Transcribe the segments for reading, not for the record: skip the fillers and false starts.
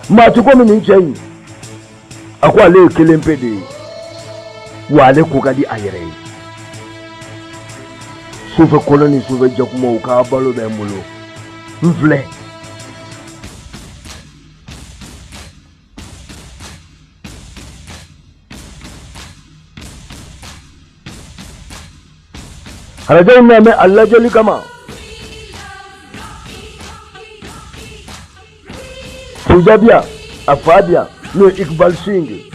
Maa ti komi nin cɛ in. A ko ale ye kelen pe de ye, wa ale ko ka di a yɛrɛ ye. Sufɛ kɔnɔ ni sufɛ jakumaw k'a balo bɛ n bolo, n filɛ. Arajo in bɛ a lajɛli kama. Puja bi yan, a fa bi yan, n'o ye Iqbal Singh ye.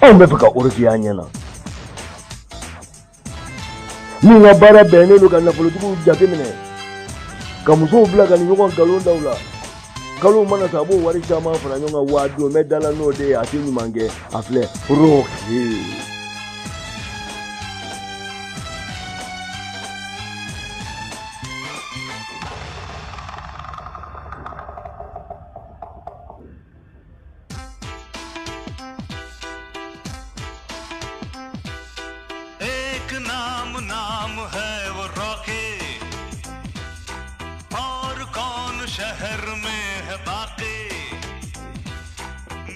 Anw bɛ fɛ ka Rocky y'an ɲɛ na. Min ka baara bɛnnen don ka nafolotigiw jateminɛ, ka musow bila ka ni ɲɔgɔn nkalon da u la. Kalo mana sa, a b'o wari caman fara ɲɔgɔn kan, wa don bɛ da la n'o de ye, a tɛ ɲuman kɛ. A filɛ Rocky. एक नाम नाम है वो रॉकी, और कौन शहर में है बाकी।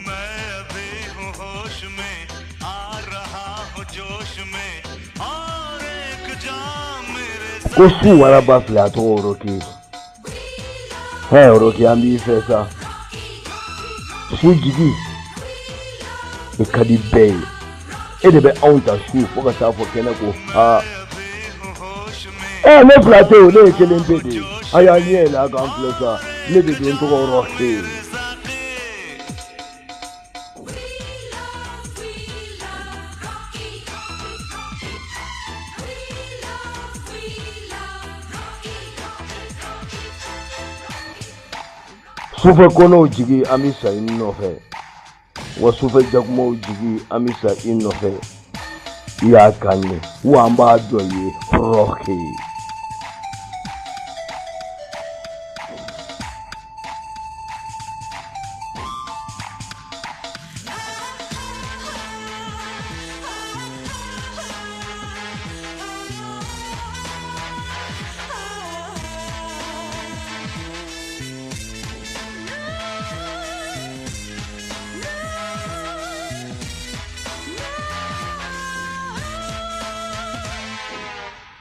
मैं अभी हूँ होश में, आ रहा हूँ जोश में, और एक जाम मेरे Ko su waraba filɛ, a tɔgɔ Rocky. Hɛ Rocky, an b'i fɛ sa. Su jigi, i ka di bɛɛ ye. E de bɛ anw ta su fo ka taa fɔ kɛnɛ ko aa. Ɛ ne fila tɛ o, ne ye kelen pe de ye. A y'a ɲɛ yɛlɛ a k'an filɛ sa, ne de don, n tɔgɔ Rocky. Sufɛ kɔnɔw jigi, an bɛ sa i nɔfɛ. Wa sufɛ jakumaw jigi, an bɛ sa i nɔfɛ. I y'a kan ye wa an b'a dɔn i ye Rocky.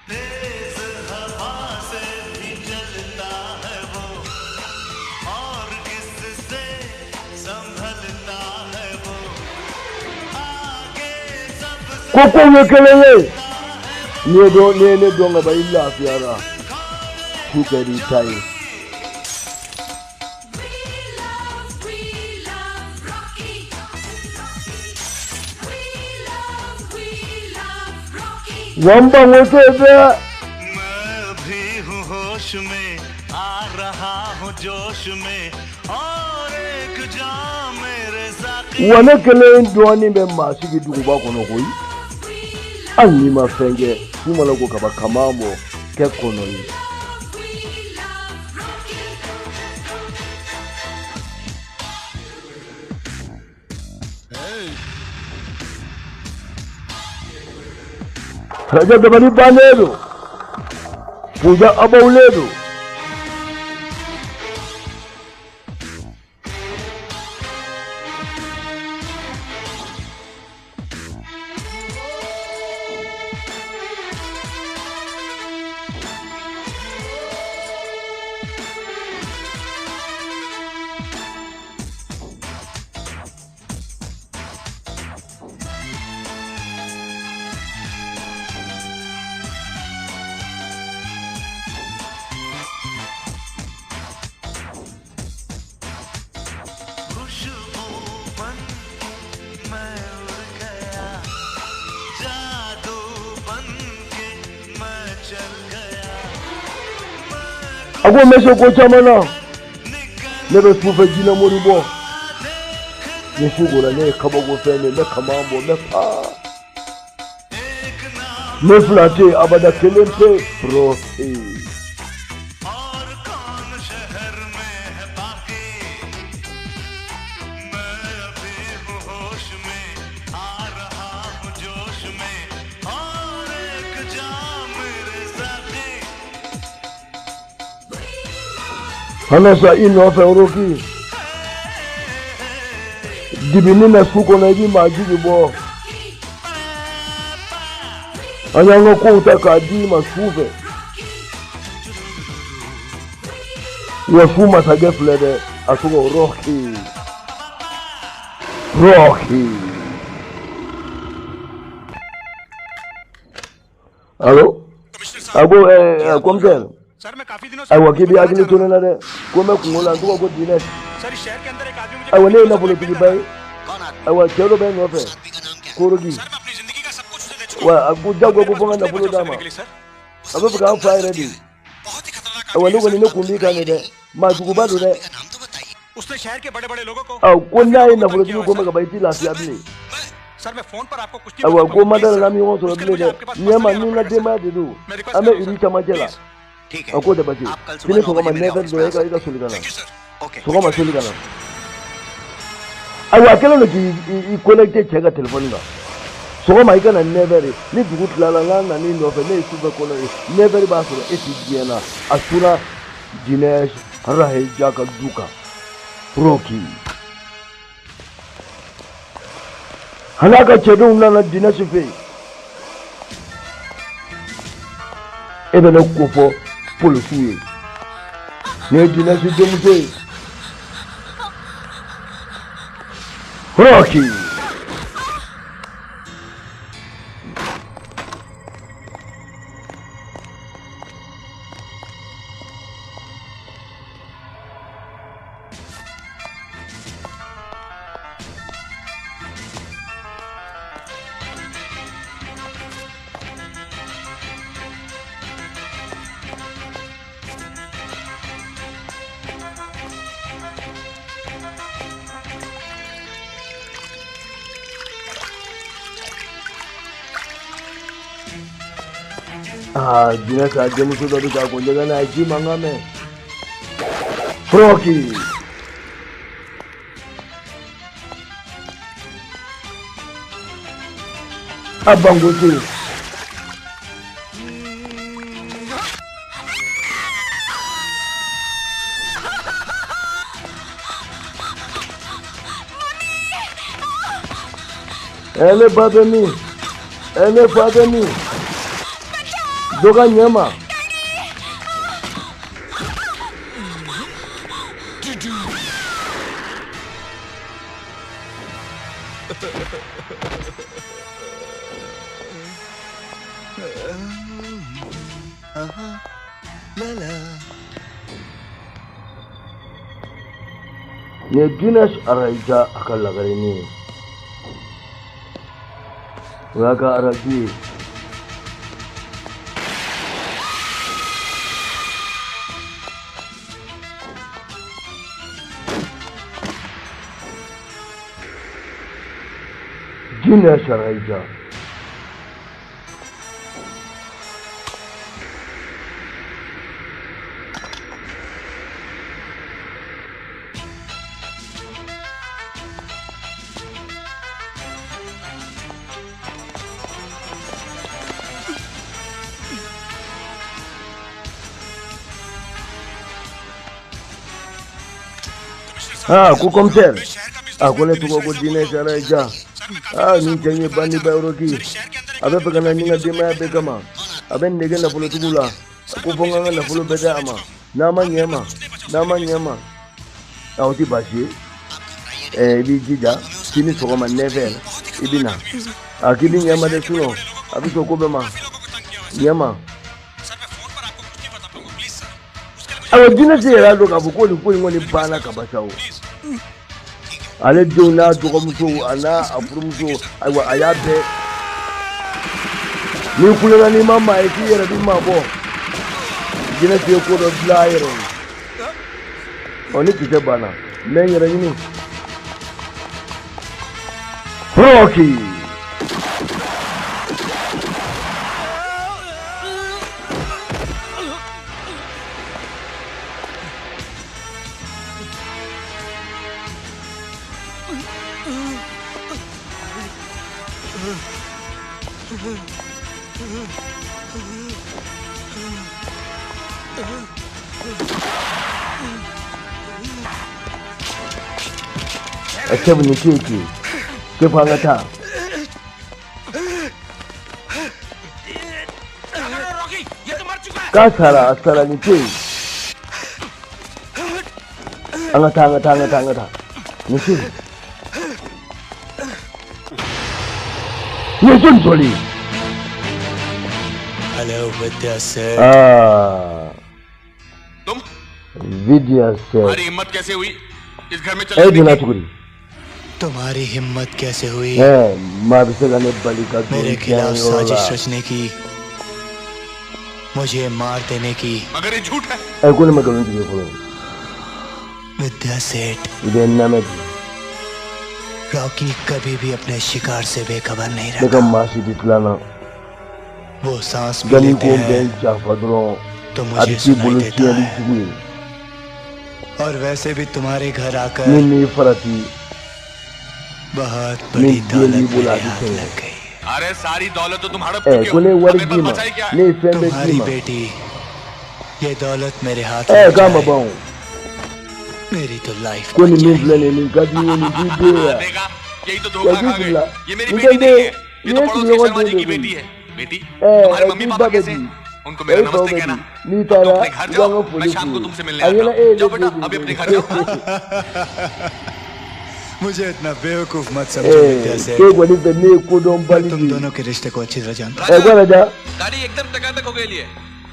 तेज हवा से भी चलता है वो, और किससे संभलता है वो, आगे सबसे Ko kow ye kelen ye. N'i ye dɔn, n'i ye ne dɔn ka ban, i lafiyara. Su kɛr'i ta ye. We love Rocky. We love, we love Rocky. Wa n banko tɛ dɛ. मैं अभी हूँ होश में, आ रहा हूँ जोश में, और एक जाम मेरे साकी। Wa ne kelen dɔɔnin bɛ maa sigi duguba kɔnɔ koyi. Hali n'i ma fɛn kɛ, su mana ko kaba kaman bɔ, kɛ kɔnɔ ye. We love Rocky. Raja dabali bannen don. Puja abawulen don. खुशबू बन के मैं उड़ गया, जादू बन के मैं चल गया, A ko n bɛ se ko caman na. निकल Ne bɛ sufɛ jinɛmori bɔ. Ni su kora, ne ye kabako fɛn de ye, n bɛ kaman bɔ, n bɛ paa. एक नाम Ne fila tɛ yen abada, kelen pe Rocky. और कौन शहर में है बाकी। मैं अभी हूँ होश में, आ रहा हूँ जोश में, और एक जाम मेरे साथी। An na sa i nɔfɛ Rocky. Dibini na su kɔnɔ i bɛ maa jigi bɔ. An y'an ka kow ta k'a d'i ma su fɛ. Wa su masakɛ filɛ dɛ, a tɔgɔ Rocky. Rocky. Allo? A ko commissaire. Ayiwa k'i b'i hakili to ne la dɛ, ko n bɛ kungo la, n tɔgɔ ko Dinesh. Ayiwa ne ye nafolotigiba ye. Ayiwa cɛ dɔ bɛ n nɔfɛ, Korogi. Wa a ko jagoya ko fo n ka nafolo d'a ma. A bɛ fɛ k'an fa yɛrɛ de. Ayiwa ne kɔni ne kun b'i kan de dɛ, maa juguba don dɛ. Ko n'a ye nafolotigi ko mɛn ka ban i t'i lafiya bilen. Ayiwa ko ma da la n'an bɛ ɲɔgɔn sɔrɔ bilen dɛ, ɲɛ ma ni n ka denbaya de don, an bɛ iri camancɛ la. A k'o tɛ baasi ye, sini sɔgɔma 9h dɔrɔn e ka soli ka na. Sɔgɔma soli ka na. Ayiwa a kɛlen don k'i connecté cɛ ka téléphone kan. Sɔgɔma i ka na 9h, ni dugu tilala n'a nan'i nɔfɛ, ne ye sufɛ kɔnɔ ye, 9h b'a sɔrɔ e ti diɲɛ na. A sunna Dinesh Raheja ka du kan. Rocky. A n'a ka cɛdenw nana Dinesh fɛ yen. E bɛ ne ko fɔ polisiw ye. Nin ye Dinesh denmuso ye. Rocky. Aa Dinesh a denmuso dɔ bɛ k'a ko ɲɛgɛn na a ye ji mankan mɛn. Rocky. A bangote. Ɛ ne ba bɛ min? Ɛ ne fa bɛ min? Dɔ ka ɲɛ ma. Nin ye Dinesh Raheja a ka lagarenin ye. O y'a ka araju ye. Dinesh Raheja. Ah, ko commissaire. A ko ne tɔgɔ ko Dinesh Raheja. Ah, nin cɛ in ye bandiba ye Rocky. A bɛ fɛ ka na ni n ka denbaya bɛɛ kama. A bɛ n nege nafolotigiw la. A ko fo n ka n ka nafolo bɛɛ di a ma. N'a ma ɲɛ ma, n'a ma ɲɛ ma. A o tɛ baasi ye. I b'i jija sini sɔgɔma 9h i bɛ na. A k'i bɛ ɲɛ ma dɛ, sinon a bɛ sɔn ko bɛɛ ma. Ɲɛ ma. Ayiwa Dinesh yɛrɛ y'a dɔn k'a fɔ ko nin ko in kɔni banna ka ban sa o. Ale denw n'a dɔgɔmuso a n'a a furumuso, ayiwa a y'a bɛɛ. N'i kulela n'i ma maa ye k'i yɛrɛ b'i maa bɔ. Dinesh ye ko dɔ dilan a yɛrɛ ye. Ɔ ni kisɛ banna, n bɛ n yɛrɛ ɲini. Rocky. Ɛ cɛ nin to yen ten, cɛ an ka taa. K'a sara, a sara, nin to yen. An ka taa, an ka taa, an ka taa, an ka taa. Nin to yen. Nin ye jɔni jɔlen ye? Hello Vidya sir. Aa. तुम Vidya sir. तुम्हारी हिम्मत कैसे हुई इस घर में E चलने donna की? cogo di? तुम्हारी हिम्मत कैसे हुई Ɛ maa bɛ se ka ne bali ka don मेरे diɲɛ खिलाफ yɔrɔ la? साजिश रचने की, मुझे मार देने की? मगर ये झूठ है। Ɛ ko ne ma nkalon tigɛ fɔlɔ. विद्या सेठ, I bɛ n lamɛn bi. Rocky कभी भी अपने शिकार से बेखबर नहीं Ne ka रहता। maa si tɛ tila n na. वो सांस भी Yanni लेते ko n bɛ हैं n janfa dɔrɔn, तो a bɛ मुझे k'i सुनाई bolo देता tiɲɛni है। jugu ye. और वैसे भी तुम्हारे घर आकर Ni m'i farati, बहुत ni बड़ी den b'i दौलत bolo, मेरे a bɛ हाथ sɛgɛn. लग गई। अरे सारी दौलत तो तुम हड़प Ɛ चुके ko हो, ne ye wari हमें d'i बस ma, बचा ही क्या ne है? ye fɛn bɛɛ d'i तुम्हारी ma. बेटी ये दौलत मेरे हाथ Ɛ लग k'a ma जाए, ban o. मेरी तो लाइफ Ko बच nin min जाएगी। filɛ nin ye, nin ka di n ye, nin b'i den ye wa? देखा, यही तो धोखा क्या खा गए। la? ये मेरी nin बेटी tɛ नहीं den है, ये nin तो ye पड़ोस के sigiɲɔgɔn Sharma den जी de की koyi. बेटी है। बेटी, Ɛ तुम्हारे ɛ मम्मी k'i पापा ba bɛ कैसे di? हैं? उनको मेरा E faw नमस्ते bɛ कहना। di? N'i अब तो taara अपने घर i b'an जाओ, ka मैं foli शाम f'u को ye. तुमसे मिलने A आता ɲɛna हूँ। e ye ne जाओ बेटा, den de अभी अपने ye. घर जाओ। मुझे इतना बेवकूफ मत समझो विद्या Ɛ सेठ। k'e kɔni fɛ ne ye मैं kodɔnbali तुम de ye. दोनों के रिश्ते को अच्छी तरह जानता Ɛ ko Raja. गाड़ी एकदम टकाटक हो गई है।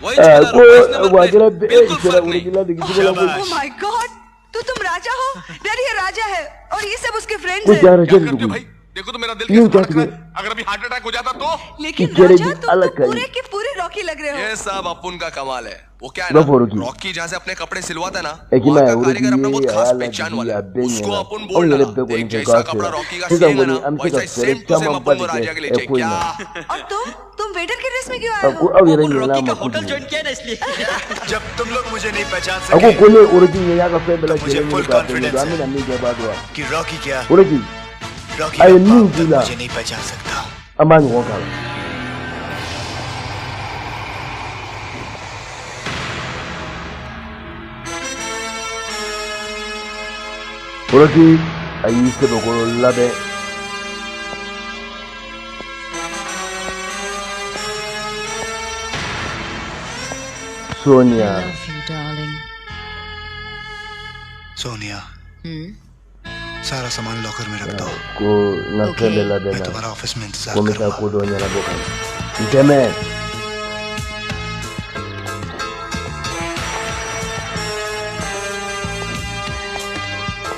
वही Ɛ चला ko रहा हूँ, wa a kɛra e बिल्कुल sera फर्क नहीं। worokila dege cogo la koyi. Oh my God, तो तुम राजा हो? डैडी ये राजा है और ये सब उसके फ्रेंड्स Ko हैं। ja Raja क्या de करते हो don koyi. भाई? देखो तो मेरा दिल I y'o कैसे धड़क jatigɛ. रहा है। अगर अभी हार्ट अटैक हो जाता तो? I लेकिन kɛra राजा di तुम Ala तो ka पूरे ye. के पूरे रॉकी लग रहे हो। ये सब अपुन का कमाल है। वो क्या है I b'a ना, fɔ Rocky. Rocky जहाँ से अपने कपड़े सिलवाता है ना, Ɛ k'i वहाँ m'a ye का Rocky कारीगर अपना ye बहुत a खास y'a पहचान ladege वाला a है। bɛɛ उसको ɲɛna. अपन Anw बोल yɛrɛ डाला, bɛɛ kɔni एक fɛ जैसा k'a कपड़ा sera. Rocky का Sisan सिएगा kɔni ना, an bɛ se वैसा ka ही fɛɛrɛ same to same camanba अपन de को kɛ राजा के लिए ɛ चाहिए। ko in क्या na. और तुम वेटर के ड्रेस में क्यों A आए ko हो? aw yɛrɛ ɲinɛna a ma hotel kojugu. Join किया ना इसलिए। जब तुम लोग मुझे नहीं पहचान A ko सके ko ne ye Rocky ye, y'a ka fɛn bɛɛ मुझे lajɛlen full ɲini k'a dɛmɛ confidence don, an है bɛna min kɛ i b'a dɔn wa? कि रॉकी क्या, Rocky, Rocky a का ye min बाप k'i तक la, मुझे नहीं पहचान सकता। an b'a ɲɔgɔn k'a la. Rocky a y'i sɛbɛkɔrɔ labɛn. Sonia. I love you, darling. Sonia, Hmm? सारा सामान लॉकर में रख दो। Ko n ka fɛn bɛɛ मैं labɛnna. तुम्हारा ऑफिस में इंतजार Ko n bɛ taa करूंगा। ko dɔ ɲɛnabɔ ka na. N tɛmɛ.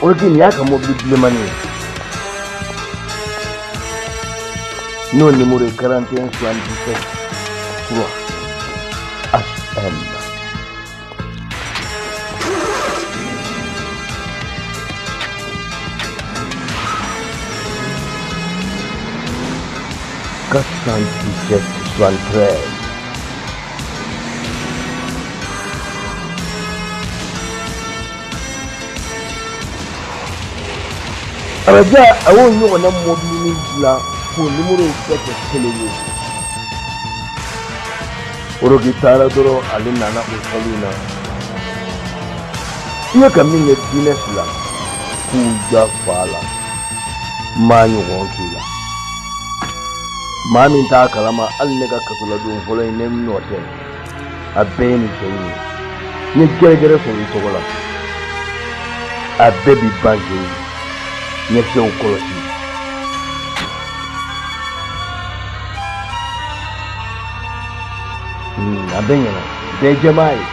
Rocky nin y'a ka mobili bilenmanin ye. N'o numéro ye 41 77 3 HM. 417 73. Raja a y'o ɲɔgɔnna mɔbilinin dilan k'o nimoro bɛɛ kɛ kelen ye. Rocky taara dɔrɔn, ale nana o sali in na. I ye ka min kɛ diinɛ fila k'u ja fa la, maa ɲɔgɔn k'i la. Maa min t'a kalama, hali ne ka kasoladon fɔlɔ in, ne nɔ tɛ. A bɛɛ ye nin cɛ in ye. N ye gɛrɛgɛrɛ sɔrɔ i tɔgɔ la. A bɛɛ b'i ban cɛ in. Ɲɛkisɛw kɔlɔsi. A bɛɛ ɲɛna, bɛɛ ye jɛman ye.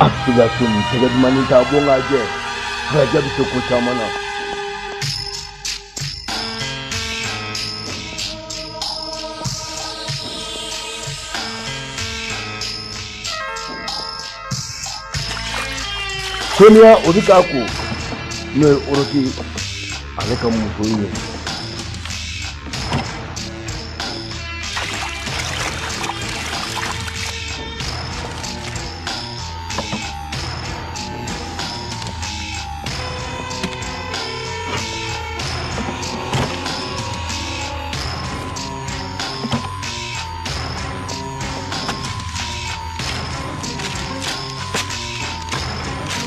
A siga so nin tɛgɛ dumannin t'a bɔ k'a jɛ. Raja bɛ se ko caman na. Sonia o bɛ k'a ko n'o ye Rocky ale ka muso ye.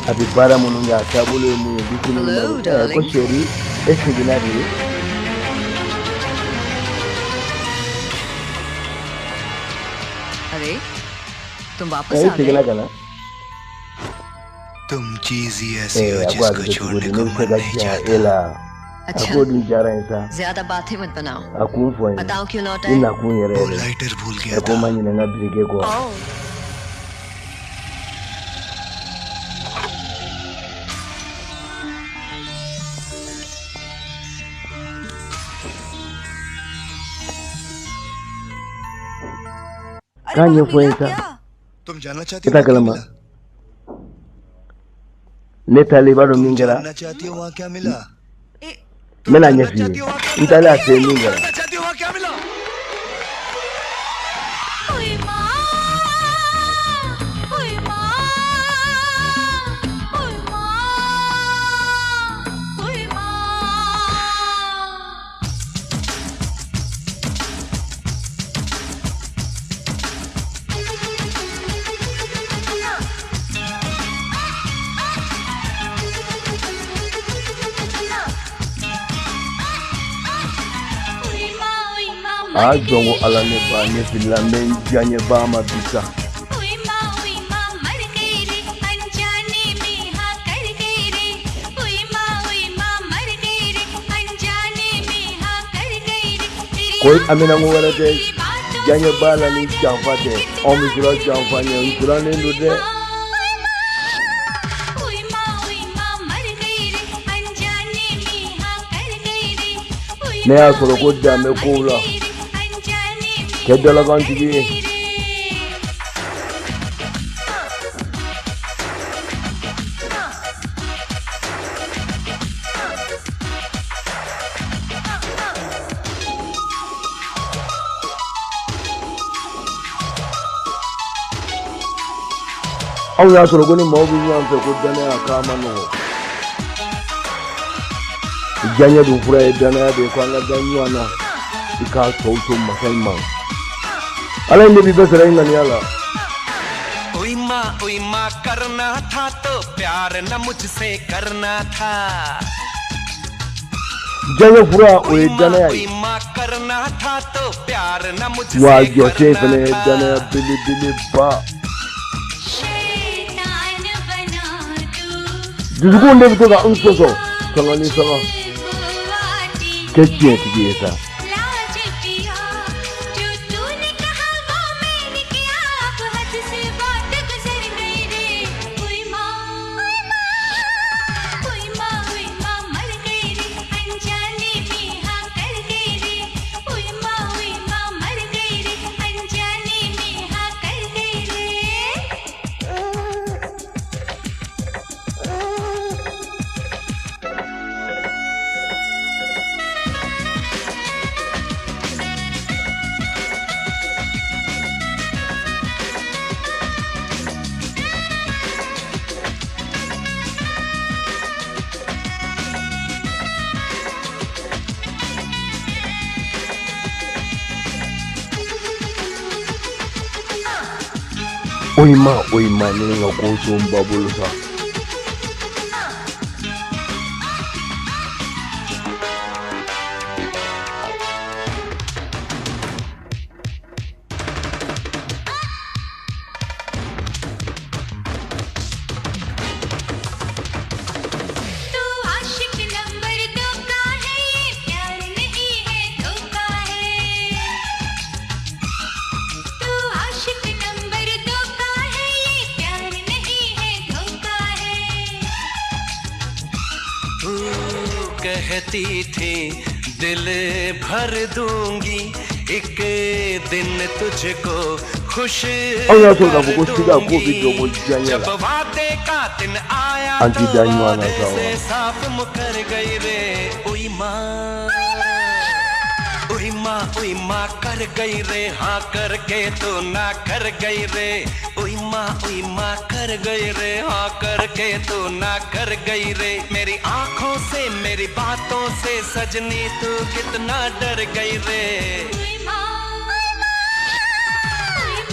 A bɛ baara minnu kɛ, a taabolo ye mun ye, bisimilahi. Hello, darling. Ko chérie, e seginna de? अरे, तुम वापस E आ seginna गए? ka na. तुम चीज ही ऐसी हो A ko a जिसको bɛ kɛ cogo छोड़ने di, को ne bɛ se मन ka नहीं diya चाहता। e la? A अच्छा। k'o dun diyara n ye sa. ज्यादा बातें मत बनाओ। A kun fɔ n ye. बताओ क्यों लौट I आए? nakun yɛrɛ वो yɛrɛ. Lighter भूल गया Ɛ ko था। n ma ɲinɛ n ka briquet kɔ. ओह। अरे, K'a वहाँ ɲɛfɔ n ye मिला sa. क्या? तुम जानना चाहती I हो t'a वहाँ क्या kalama. मिला? Ne taalen, i b'a dɔn तुम min kɛra? जानना चाहती हो वहाँ क्या मिला? ए, N bɛna ɲɛf'i ye. N taalen a fɛ yen min kɛra. जानना चाहती हो वहाँ क्या मिला? ओए माँ, ओए माँ, ओए माँ, ओए माँ। ओए माँ, ओए माँ, A jɔn ko Ala, ne ba, ne filila, n bɛ n diyaɲɛ ba ma bi sa. ओए माँ, ओए माँ, मर गई रे, अनजाने में हाँ कर गई रे। ओए माँ, ओए माँ, मर गई रे, अनजाने में हाँ कर गई रे। तेरी Ko amina ko wɛrɛ tɛ तेरी बातों diyaɲɛ से ba la ni janfa tɛ. Anw bɛ siran janfa ɲɛ, n sirannen don dɛ. ओए माँ, ओए माँ, मर गई रे, अनजाने में हाँ कर गई रे। ओए Ne y'a माँ, sɔrɔ ko ओए dan माँ, bɛ kow मर la. गई रे, अनजाने में Kɛ हाँ dalakantigi कर ye. गई रे। Anw y'a sɔrɔ ko ni maaw bɛ ɲɔgɔn fɛ, ko danaya k'a ma nɔgɔ. Diyaɲɛ dun fura ye danaya de ye, ko an ka da ɲɔgɔn na. I k'a tɔw to masa in ma. Ala in de b'i bɛɛ sara i ŋaniya la. ओई माँ, ओई माँ, करना था तो प्यार न मुझसे करना था। Diyaɲɛ fura, o ye ओई माँ, danaya ओई ye. माँ, करना था तो प्यार न Wa मुझसे jɔsen करना fɛnɛ ye था। danaya belebeleba. शैतान बना तू Dusukun de bɛ to ka n sɔsɔ sanga ni sanga. को आती Kɛ tiɲɛtigi ye sa. लाज पिया, जो तूने कहा वो मैंने किया, अब हद से बात गुजर गई रे। ओए माँ, ओए माँ, ओए माँ, मर गई रे, अनजाने में हाँ कर गई रे। ओए माँ, ओए माँ, मर गई रे, अनजाने में हाँ कर गई रे। Oyi ma, oyi ma, ne ka ko to n ba bolo sa. तू आशिक नंबर दो का है, ये प्यार नहीं है धोखा है। तू आशिक नंबर दो का है, ये प्यार नहीं है धोखा है। तू कहती थी दिल भर दूंगी एक दिन तुझको खुश Anw y'a sɔrɔ k'a fɔ ko कर siga k'o bɛ दूंगी। jɔ ko diyaɲɛ जब la. वादे का दिन आया An तो ti da ɲɔgɔn na वादे sa wa. से साफ मुकर गई रे। ओई माँ, ओई माँ, ओई माँ, कर गई रे, हाँ करके तो ना कर गई रे। ओई माँ, ओई माँ, कर गई रे, हाँ करके तो ना कर गई रे। मेरी आंखों से मेरी बातों से सजनी तू कितना डर गई रे। ओए माँ, ओए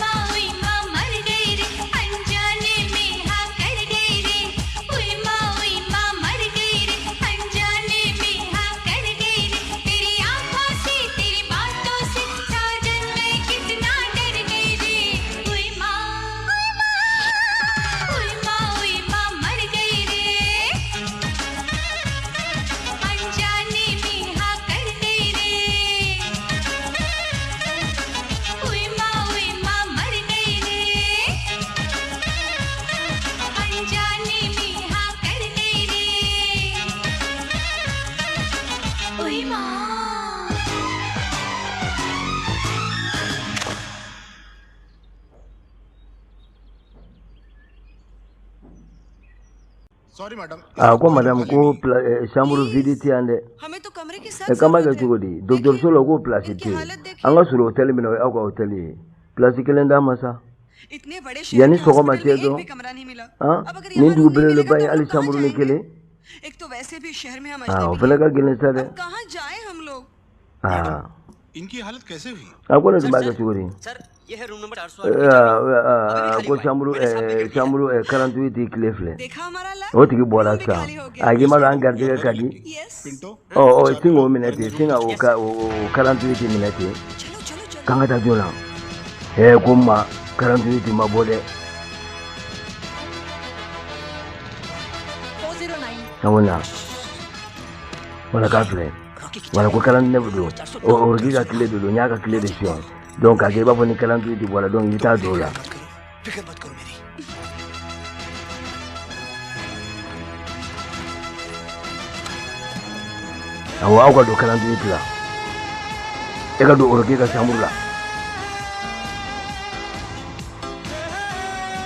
माँ, ओए माँ, मर गई रे, अनजाने में हाँ कर गई रे। Sorry madam. Aa, ko madame, ko chambre vide tɛ yan dɛ. हमें तो कमरे की Ɛ, k'an b'a kɛ cogo di? Dɔgɔtɔrɔso la, ko place tɛ yen. An ka sɔrɔ hôtel min na, o ye aw ka hôtel ye. Place kelen d'an ma sa. इतने बड़े Yanni शहर के sɔgɔma hospital cɛ में एक dɔrɔn भी कमरा नहीं मिला। Han, अब अगर nin यहाँ dugu room नहीं belebeleba मिलेगा in, तो hali हम कहाँ chambre ni जाएंगे? kelen. एक तो वैसे भी शहर में हम Aa, o अजनबी fana हैं। ka gɛlɛn sa dɛ. अब कहाँ जाएं हम लोग? Aa, इनकी हालत कैसे हुई? A ko ne tun b'a kɛ cogo di? Sir, ये है रूम नंबर 408 की चाबी। अभी भी खाली Ko हुआ है, chambre मैंने साहब ने कर दिया है। Chambre 48 tile filɛ. देखा हमारा luck, O tigi bɔra room भी sisan. खाली हो गया। A k'i ma dɔn an garijɛgɛ ka di. Yes. Pinto. Ɔ ɔ, sin k'o minɛ ten, sin ka o ka o 48 minɛ ten. चलो चलो चलो। K'an ka taa joona. Ɛɛ, ko ma 48 ma bɔ dɛ. 409. An ko na wala k'a filɛ. Rocky की Wala चाबी ko 49 don. 409. O Rocky ka tile de don, n y'a ka tile de suɲɛ. Donc k'a kɛ i b'a fɔ ni 48 bɔra, donc i bɛ taa don o la. मत करो, फिक्र मत करो मेरी। Awɔ, aw ka don 48 la, e ka don Rocky ka chambre la.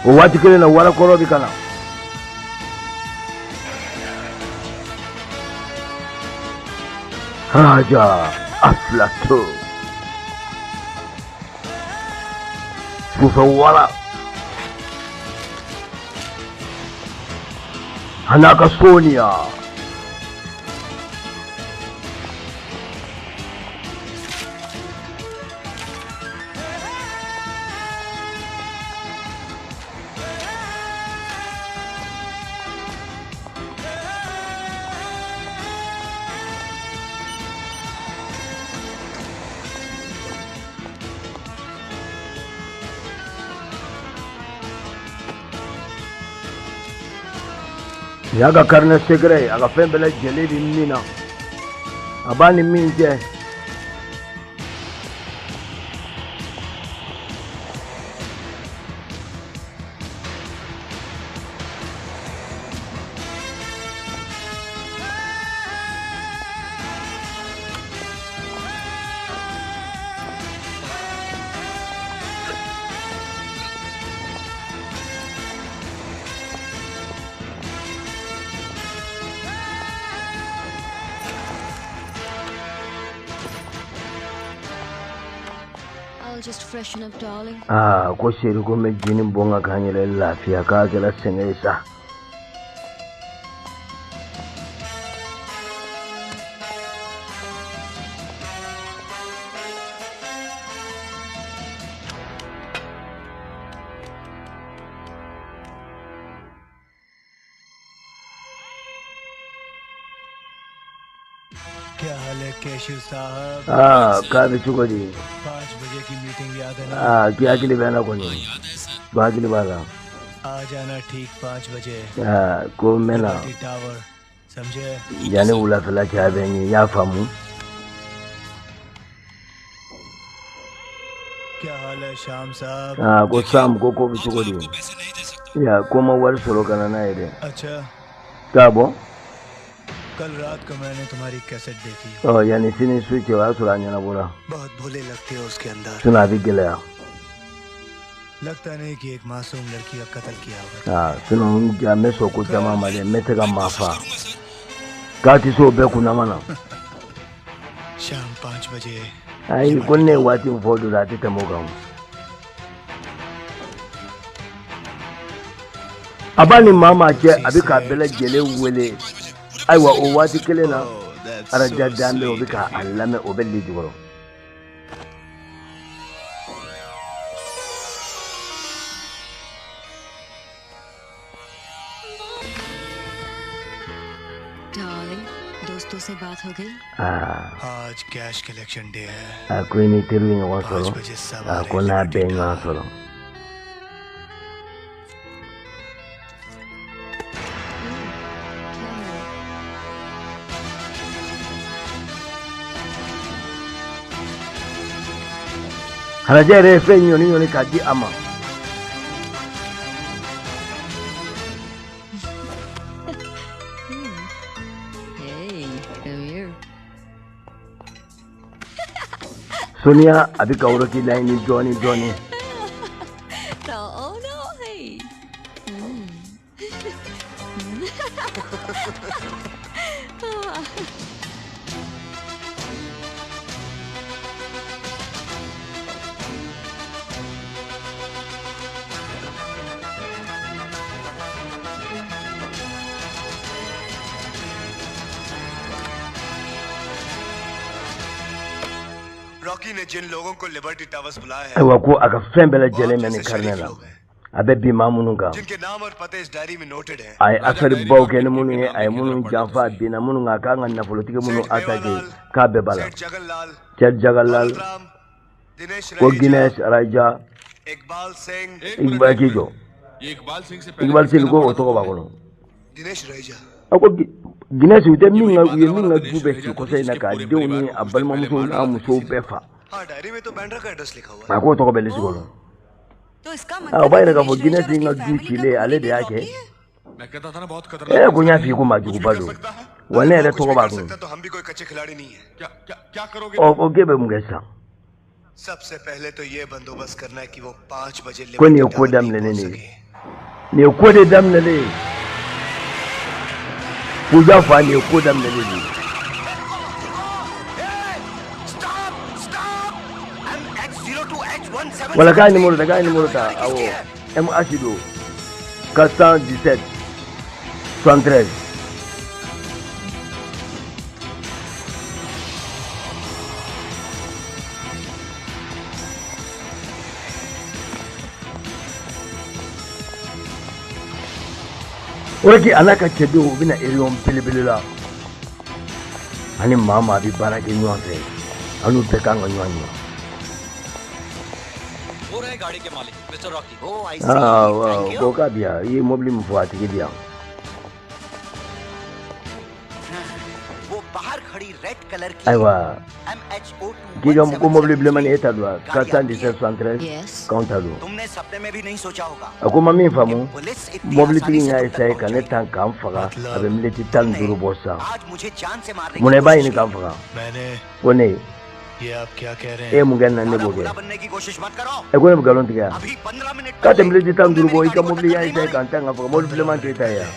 O waati kelen na, warakɔrɔ bɛ ka na. Haja Aflato sufɛ wara a n'a ka Sonia. Nin y'a ka carnet secret ye, a ka fɛn bɛɛ lajɛlen bɛ min na, a b'a ni min cɛ. I'll just freshen up, darling. Aa, ko chérie, ko n bɛ jini bɔ n kan k'an yɛrɛ lafiya, k'a kɛra sɛgɛn ye sa. क्या हाल है केशव साहब? Aa, k'a bɛ cogo di? 5 बजे की मीटिंग याद है ना? Aa, k'i hakili bɛ n na kɔni, ko hakili b'a la. आ जाना ठीक 5 बजे। Aa, ko n bɛ na. Liberty tower, समझे? Yanni wulafɛla cɛ, a bɛ n ye, i y'a faamu. क्या हाल है श्याम साहब? Aa, ko Sam, ko ko bɛ cogo di ya? Ko n ma wari sɔrɔ ka na n'a ye dɛ. अच्छा। K'a bɔ. कल रात को मैंने तुम्हारी कैसेट देखी। Ɔ, yanni sini su cɛ, o y'a sɔrɔ a ɲɛnabɔra. बहुत भोले लगते हो उसके अंदर। Sinon a bɛ gɛlɛya. लगता नहीं कि एक मासूम लड़की का कत्ल किया होगा। Aa, sinon n ja n bɛ sɔn ko caman ma dɛ, n bɛ se ka maa fa k'a tɛ se o bɛɛ kunnama na. शाम 5 बजे। Ayi, ko ne ye waati min fɔ don la, a tɛ tɛmɛ o kan. A b'a ni maa maa cɛ, a bɛ k'a bɛɛ lajɛlen wele. Ayiwa, o waati kelen na, araja dan bɛ, o bɛ k'a lamɛn, o bɛ li jukɔrɔ. Darling, दोस्तों से बात हो गई? Aa. आज cash collection day है। A ko i ni teriw ye ɲɔgɔn 5 sɔrɔ? बजे सब A आ ko रहे n'a हैं bɛɛ ye liberty ɲɔgɔn tower. sɔrɔ. क्या हुआ? Halajɛ yɛrɛ ye fɛn ɲɔni ɲɔni k'a di a ma. Hey, come here. Soniya a bɛ ka Rocky laɲini dɔɔni dɔɔni. No, oh no, hey. Rocky ने जिन लोगों को liberty towers बुलाया है Ayiwa, ko a ka fɛn bɛɛ lajɛlen mɛn nin carnet la, a bɛ bin maa minnu kan, जिनके नाम और पते इस डायरी में नोटेड हैं। A ye affaire baw kɛ ni minnu ye, a ye minnu janfa, a binna minnu kan, a kan ka nafolotigi minnu attaqué, k'a bɛɛ b'a la. Seth Jaganlal, Cɛ Jagalal, Ram, Dinesh ko Raheja, Guinness Raja, Iqbal Singh, Iqbal, k'i jɔ. ये इकबाल सिंह से पहले Iqbal Singh, ko o tɔgɔ b'a kɔnɔ. Dinesh Raheja. A ko Guinness, u tɛ min ka, u ye min ka du bɛɛ ci kɔsɔ in na, k'a denw ni a balimamusow n'a musow bɛɛ fa. हाँ, डायरी में तो बैंड्रा का एड्रेस लिखा हुआ है। A k'o tɔgɔ bɛ liste kɔnɔ. तो इसका A o b'a yira k'a fɔ Dinesh Guinness Raheja ka और du उसकी family cilen, का ale de y'a खूनी kɛ. भी रॉकी है? मैं कहता था ना, बहुत खतरनाक। Ko n y'a f'i ye ko maa juguba don wa, ne yɛrɛ tɔgɔ b'a kun. तो हम भी कोई कच्चे खिलाड़ी नहीं है। क्या क्या क्या करोगे? Ɔ, o k'e bɛ mun kɛ sisan? सबसे पहले तो ये बंदोबस्त करना है कि वो 5 बजे Ko nin ye liberty ko tower नहीं daminɛlen पहुंच de ye. सके। Nin ye ko de daminɛlen ye, Puja fa, nin ye ko daminɛlen de ye. Stop stop, MH02H17. Wala k'a ye numéro ta, k'a ye numéro ta. Awɔ, MH don, 417 73. O de a n'a ka cɛdenw, u bɛna réunion belebele la. Ani maa maa bɛ baara kɛ ɲɔgɔn fɛ, an n'u bɛɛ kan ka ɲɔgɔn ye. वो रहे गाड़ी के मालिक mister Rocky. Oh, I Aa, ko k'a bi yan, i ye mobili min fɔ, a tigi bi yan. वो बाहर खड़ी red colour की Ayiwa, MHO k'i ka ko mobili bilenman ni e ta don wa? 417 73. Yes. K'anw ta don. तुमने सपने में भी नहीं सोचा होगा। A ko ma min faamu, police इतनी mobilitigi आसानी in से y'a तुम तक essayé ka पहुंच ne जाएगी। tan k'an faga, a bɛ miniti 15 bɔ sisan. आज मुझे जान से मारने की Munna i b'a कोशिश ɲini की। k'an faga? मैंने Ko ne ये आप क्या कह रहे e ye हैं? mun kɛ nin na, ne ज्यादा b'o kɛ. भोला बनने की कोशिश मत करो। Ɛ, ko ne bɛ nkalon tigɛ yan? अभी 15 मिनट K'a tɛ पहले miniti tan ni तुमने duuru bɔ, मेरी i ka गाड़ी को mobili टक्कर y'a नहीं essayé मारी। k'an tan k'an faga, mobili bilenman tɛ e ta ye yan?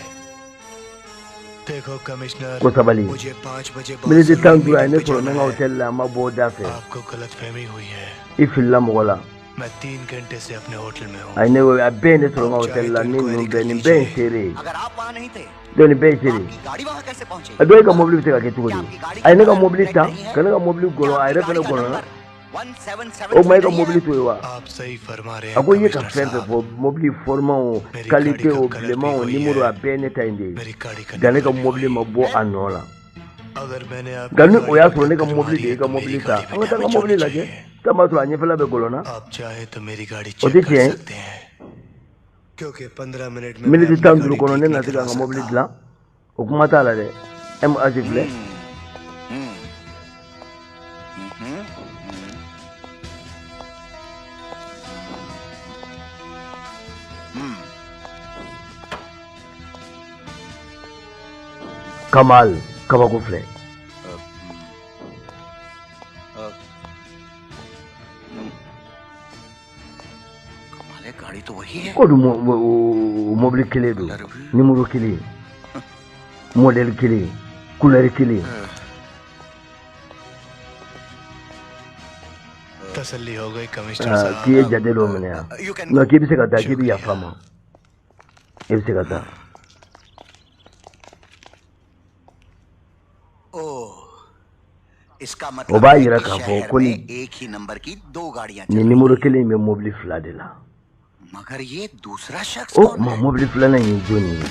देखो कमिश्नर, Ko sabali. मुझे 5 बजे बहुत Miniti जरूरी 15, a ye meeting ne पे sɔrɔ n जाना bɛ n ka है। hôtel la, a ma bɔ da fɛ. आपको गलत फहमी हुई है। I filila mɔgɔ la. मैं 3 घंटे से अपने होटल में हूँ। A ye ne wele, a bɛɛ ye ne sɔrɔ n ka hôtel la, ni ninnu bɛɛ, nin bɛɛ ye seere ye. अगर आप वहाँ नहीं थे, Donc nin bɛɛ ye seere ye. आपकी गाड़ी वहाँ कैसे पहुँची? A dɔ e ka mobili bɛ se ka kɛ cogo di? A ye ne ka mobili ta ka ne ka mobili gɔlɔ, a yɛrɛ fɛnɛ gɔlɔnna. O tuma e ka mobili to yen wa? आप सही फरमा रहे A हैं ko i ye ka commissioner fɛn fɛn साहब। fɔ, mobili format o, qualité o, bilenman o, numéro, a bɛɛ ye ne ta in de ye. Nka ne ka mobili ma bɔ a nɔ la. अगर मैंने आपकी Nka ni o गाड़ी y'a को sɔrɔ ne ka टक्कर mobili मारी de है ye ka तो मेरी mobili ta, गाड़ी भी an ka taa n ka damage mobili होनी lajɛ, चाहिए। taa b'a sɔrɔ a ɲɛfɛla bɛ gɔlɔnna. आप चाहे तो मेरी गाड़ी O check tɛ कर tiɲɛ ye. सकते हैं, क्योंकि 15 मिनट में मैं Miniti अपनी tan ni गाड़ी duuru kɔnɔ, ठीक ne नहीं na se ka करा n ka mobili सकता। dilan, o kuma t'a la dɛ. MH filɛ. Kamal, kabako filɛ. कमाल है, गाड़ी तो वही है। Ko dun o mobili kelen don, numéro kelen, modèle kelen, couleur kelen. तसल्ली हो गई कमिश्नर Ah, साहब। K'i ye jate dɔ minɛ yan, nka k'i bɛ se ka taa, k'i bɛ yafa n ma, e bɛ se ka taa. ओह, इसका O मतलब b'a है yira कि k'a fɔ शहर ko में nin एक ही नंबर की दो गाड़ियां चल nin numéro kelen in bɛ mobili fila de la. मगर ये दूसरा शख्स O कौन tuma है? mobili filanan in ye jɔnni ye?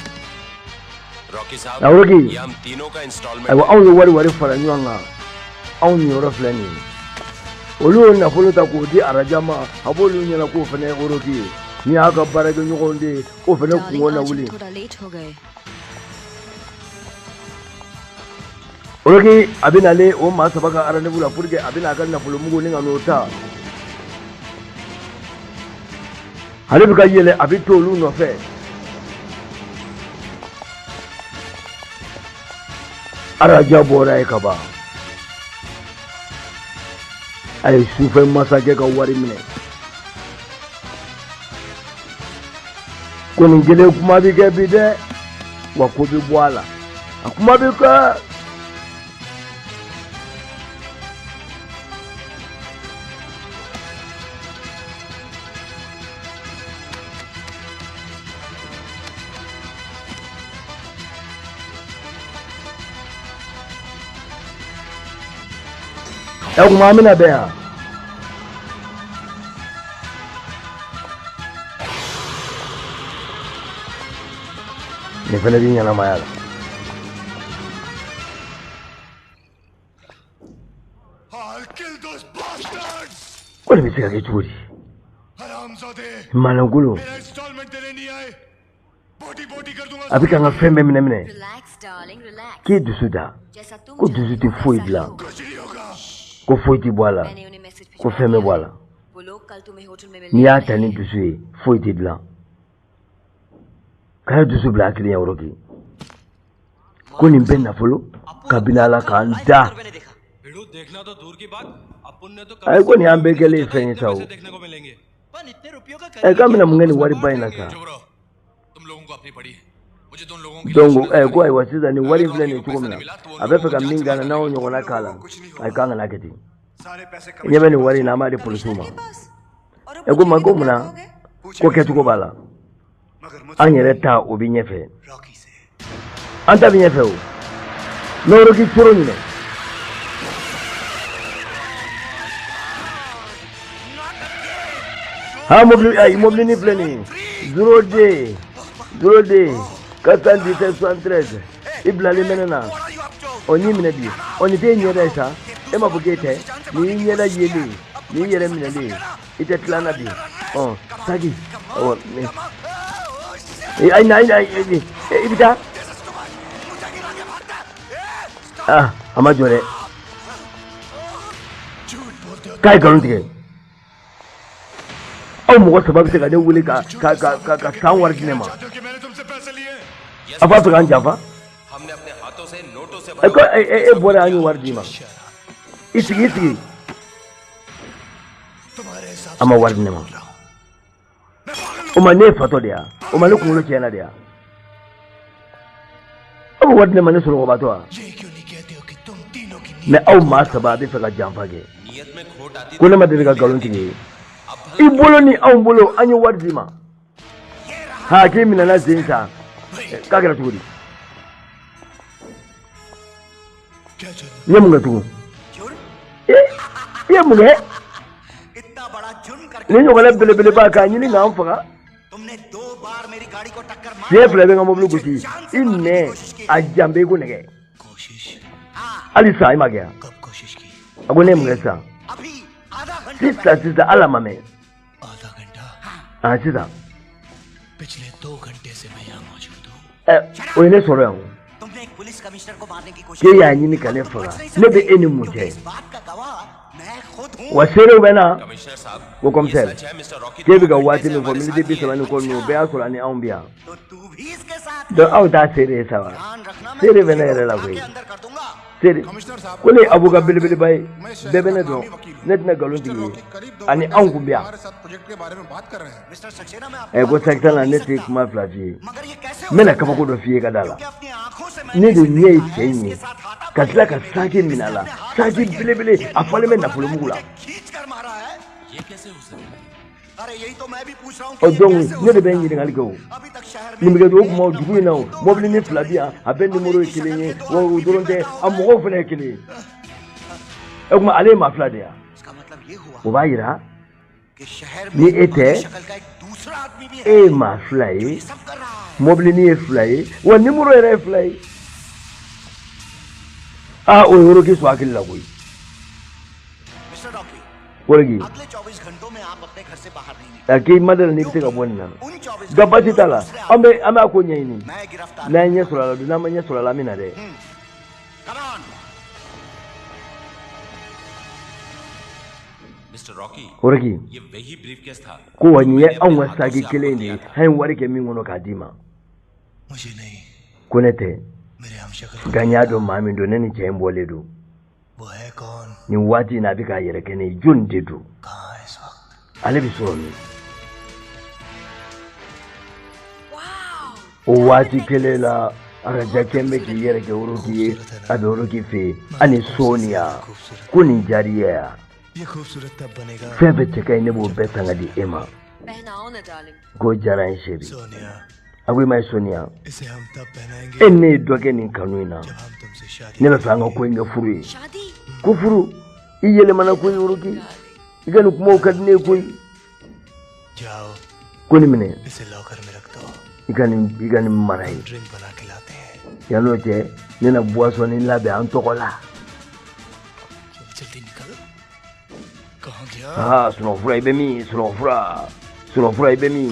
Rocky साहब, Awɔ, Rocky. ये हम तीनों का instalment. Ayiwa, anw ye wari fara ɲɔgɔn kan, anw niyɔrɔ filɛ nin ye. Olu y'o nafolo ta k'o di araja ma, a b'olu ɲɛna k'o fana ye Rocky ye, ni y'a ka baarakɛɲɔgɔnw de ye, o fana Darling, kungo na आज हम wuli. थोड़ा लेट हो गए। Rocky a bɛ nalen o maa saba ka rendez-vous la pour que a bɛna a ka nafolo mugu ni ka n'o ta. Ale bɛ ka yɛlɛ, a bɛ to olu nɔfɛ. Araja bɔra yen ka ban, a ye sufɛ masakɛ ka wari minɛ. Ko nin kelen kuma bɛ kɛ bi dɛ, wa ko bɛ bɔ a la, a kuma bɛ kɛ. Ɛ, kuma an bɛna bɛn yan. Nin fana b'i ɲɛnamaya la. Ko nin bɛ se ka kɛ cogo di? Malangolo. A bɛ ka n ka fɛn bɛɛ minɛ minɛ. K'e dusu da. Ko dusu tɛ foyi dilan. Ko foyi tɛ bɔ a la. Ko fɛn bɛ bɔ a la. N'i y'a ta ni dusu ye, foyi tɛ dilan. Kana dusu bila hakili ɲɛ Rocky. Ko nin bɛɛ nafolo kabini Ala k'an da. Ayi ko nin y'an bɛɛ kɛlen ye fɛn ye sa o. Ɛ k'an bɛna mun kɛ nin wariba in na sa? Donc ko ayiwa sisan nin wari in filɛ nin ye cogo min na, a bɛ fɛ ka min k'a la n'anw ɲɔgɔnna k'a la, ayi k'an kana kɛ ten. I ɲɛ bɛ nin wari in na, an b'a di polisiw ma. Ɛ ko ma ko mun na? Ko kɛcogo b'a la. An yɛrɛ ta o bɛ ɲɛfɛ. An ta bɛ ɲɛfɛ o. N'o Rocky coro ɲinɛ. Ha mobili ayi mobili ni filɛ nin ye 02 02 417 73 i bilalen bɛ ne na. Ɔ n'i minɛ bi, ɔ nin t'e ɲɛda ye sa, e m'a fɔ k'e tɛ, nin y'i ɲɛda yelen ye, nin y'i yɛrɛ minɛlen ye, i tɛ tila n na bi. Ɔ saki, awɔ ayi na ayi ayi i bɛ taa. Ah a ma jɔ dɛ, k'a ye nkalon tigɛ. Aw mɔgɔ saba bɛ se ka ne wele ka ka ka ka san wari di ne ma. A b'a fɛ k'an janfa. E ko e bɔra an ye wari d'i ma. I sigi i sigi. A ma wari di ne ma. O ma ne ye fatɔ de ya? O ma ne kunkolo tiɲɛna de ya? Aw bɛ wari di ne ma ne sunɔgɔbatɔ wa? Mɛ aw maa saba a bɛ fɛ ka janfa kɛ. Ko ne ma deli ka nkalon tigɛ ye. I bolo ni anw bolo an ye wari d'i ma. Ha k'i minɛna sen sa. K'a kɛra cogo di? N ye mun kɛ tugun? I ye mun kɛ? Nin ɲɔgɔnna belebeleba k'a ɲini k'an faga. Siɲɛ fila bɛ n ka mobili gosi. I nɛn a jan bɛ i ko nɛgɛ. Hali sisan i ma kɛ yan. A ko ne ye mun kɛ sisan? Sisan sisan hali a ma mɛn. Ah sisan. O ye ne sɔrɔ yan o. K'e y'a ɲini ka ne faga, ne bɛ e ni mun cɛ? Wa seerew bɛ na. Ko commissaire, k'e bɛ ka waati min fɔ miniti 30 ni kɔ ninnu, o bɛɛ y'a sɔrɔ ani anw bɛ yan. Donc aw t'a seere ye sa wa? Seere bɛ ne yɛrɛ la koyi. Seere ko ne ye avocat belebeleba ye, bɛɛ bɛ ne dɔn, ne tɛna nkalon tigɛ ye, ani anw kun bɛ yan. Ɛ ko Saxena ne tɛ kuma fila f'i ye, n bɛna kabako dɔ f'i ye ka da la. Ne de ɲɛ ye cɛ in ye ka tila ka saki minɛ a la, saki belebele a falen bɛ nafolomugu la. Ɔ donc ne de bɛ n ɲininkali kɛ o. Nin bɛ kɛ o kuma dugu in na o, mobili ni fila bi yan, a bɛɛ nimoro ye kelen ye, wa o dɔrɔn tɛ, a mɔgɔw fana ye kelen ye. O tuma ale ye maa fila de ye. O b'a yira ni e tɛ, e ye maa fila ye, mobili ye fila ye, wa nimoro yɛrɛ ye fila ye. Ah o ye Rocky sɔn hakili la koyi. Rocky a k'i ma deli n'i bɛ se ka bɔ nin na. Nka baasi t'a la, an bɛ a ko ɲɛɲini. N'an ye ɲɛ sɔrɔ a la don, n'an ma ɲɛ sɔrɔ a la an bɛ na dɛ. Rocky ko wa nin ye anw ka saki kelen de ye, an ye wari kɛ min kɔnɔ k'a d'i ma. Ko ne tɛ, nka n y'a dɔn maa min don, ne ni cɛ in bɔlen don. Nin waati in na a bɛ k'a yɛrɛ kɛ ne ye, jɔnni de don? Ale bɛ sɔrɔ min? O waati kelen la, Araja kɛn bɛ k'i yɛrɛ kɛ Rocky ye, a bɛ Rocky fɛ yen. Ani Sonia, ko nin diyara i ye wa? Fɛn fɛn cɛ ka ɲi ne b'o bɛɛ san ka di e ma. K'o diyara n ye chérie. A ko i ma ye Sonia, e ni ne ye dɔ kɛ nin kanu in na, ne bɛ fɛ an ka ko in kɛ furu ye. Ko furu, i yɛlɛmana koyi Rocky, i ka nin kumaw ka di ne ye koyi. Ko nin minɛ, i I ka nin mara ye. Yan'o cɛ ne na boisson ni labɛn an tɔgɔ la. Aa sunɔgɔfura i bɛ min? Sunɔgɔfura i bɛ min?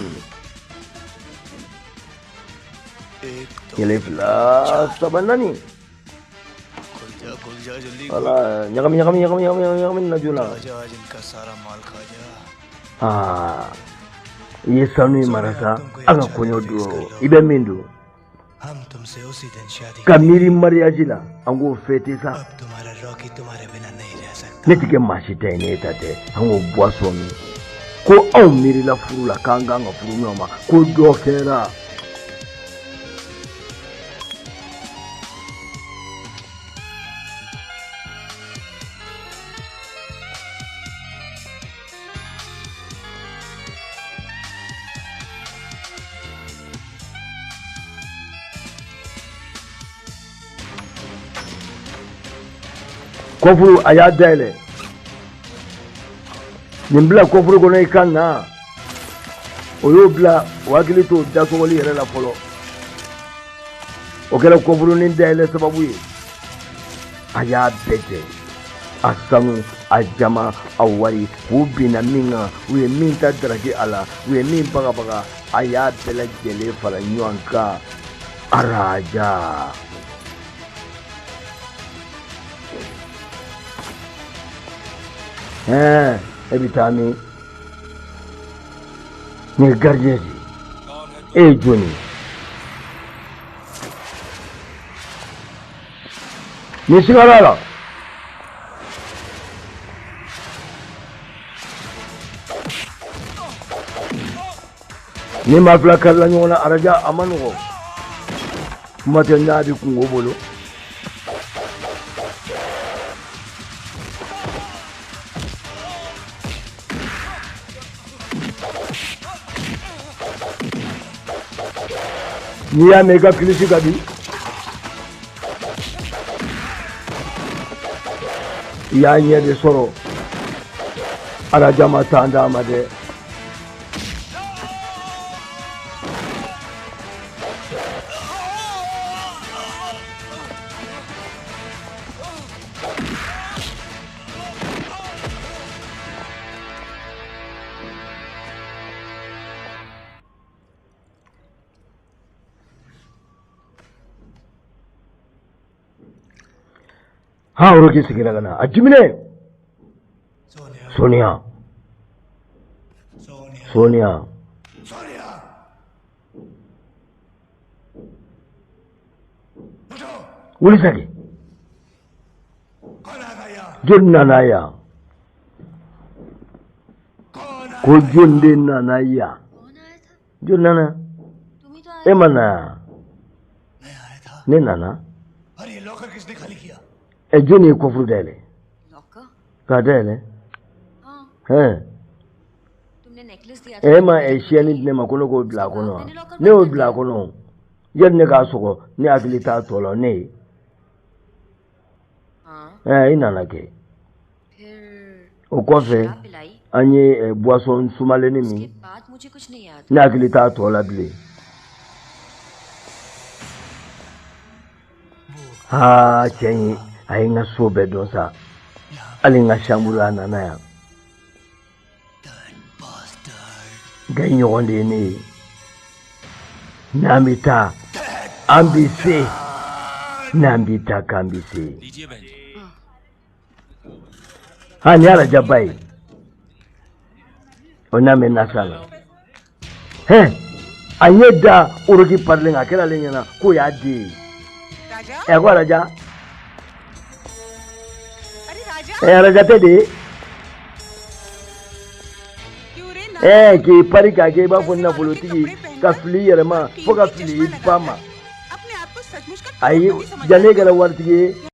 1 2 3 4. Wala ɲagami ɲagami na joona. Aa i ye sanu in mara sa, an ka kɔɲɔ don i bɛ min don. Ka miiri mariage la an k'o fêter sa. Ne tɛ kɛ maa si ta ye ne ta tɛ, an k'o boisson min. Ko anw miirila furu la k'an kan ka furu ɲɔgɔn ma, ko dɔ kɛra. Kɔfuru a y'a dayɛlɛ. Nin bila kɔfuru kɔnɔ i ka na. O y'o bila o hakili t'o dasɔgɔli yɛrɛ la fɔlɔ. O kɛra kɔfurunin dayɛlɛ sababu ye. A y'a bɛɛ jɛ. A sanu, a jama, a wari, u binna min kan, u ye min ta daraki a la, u ye min bagabaga, a y'a bɛɛ lajɛlen fara ɲɔgɔn kan. Araja. E bɛ taa min? Nin ye gardien de ye. E ye jɔn ye? Nin sigara la. Ni maa fila karila ɲɔgɔn na araja a ma nɔgɔn. Kuma tɛ n'a bɛ kungo bolo. N'i y'a mɛn i ka kilisi ka di, i y'a ɲɛ de sɔrɔ. Araja ma taa d'a ma dɛ. Ha Rocky sigira ka na a diminen. Sonia. Sonia. Wuli saki. Jɔn nana yan? Ko jɔn de nana yan? Jɔn nana? E ma na yan? Ne nana. Ɛ jɔn ye kɔfuru dayɛlɛ? K'a dayɛlɛ? Hɛn. E ma siyɛnni di ne ma ko ne k'o bila a kɔnɔ wa? Ne y'o bila a kɔnɔ. Yanni ne k'a sɔgɔ, ne hakili t'a tɔ la, ne ye. I nana kɛ. O kɔfɛ, an ye boisson sumalenni min, ne hakili t'a tɔ la bilen. Aa cɛ in a ye n ka so bɛɛ dɔn sa. Hali n ka chambre a nana yan. Nka i ɲɔgɔn de ye ne ye. N'an bɛ taa, an bɛ se. N'an bɛ taa k'an bɛ se. Ha nin ye arajaba ye. O n'a mɛn nasa la. Hɛn a ɲɛ da Rocky parilen kan, a kɛra ale ɲɛna k'o y'a den ye. Ɛ ko araja. Ɛ araja tɛ de ye. Ɛ k'i pari k'a kɛ i b'a fɔ nafolotigi ka fili i yɛrɛ ma fo ka fili i ba ma. Ayi janni e kɛra waritigi ye.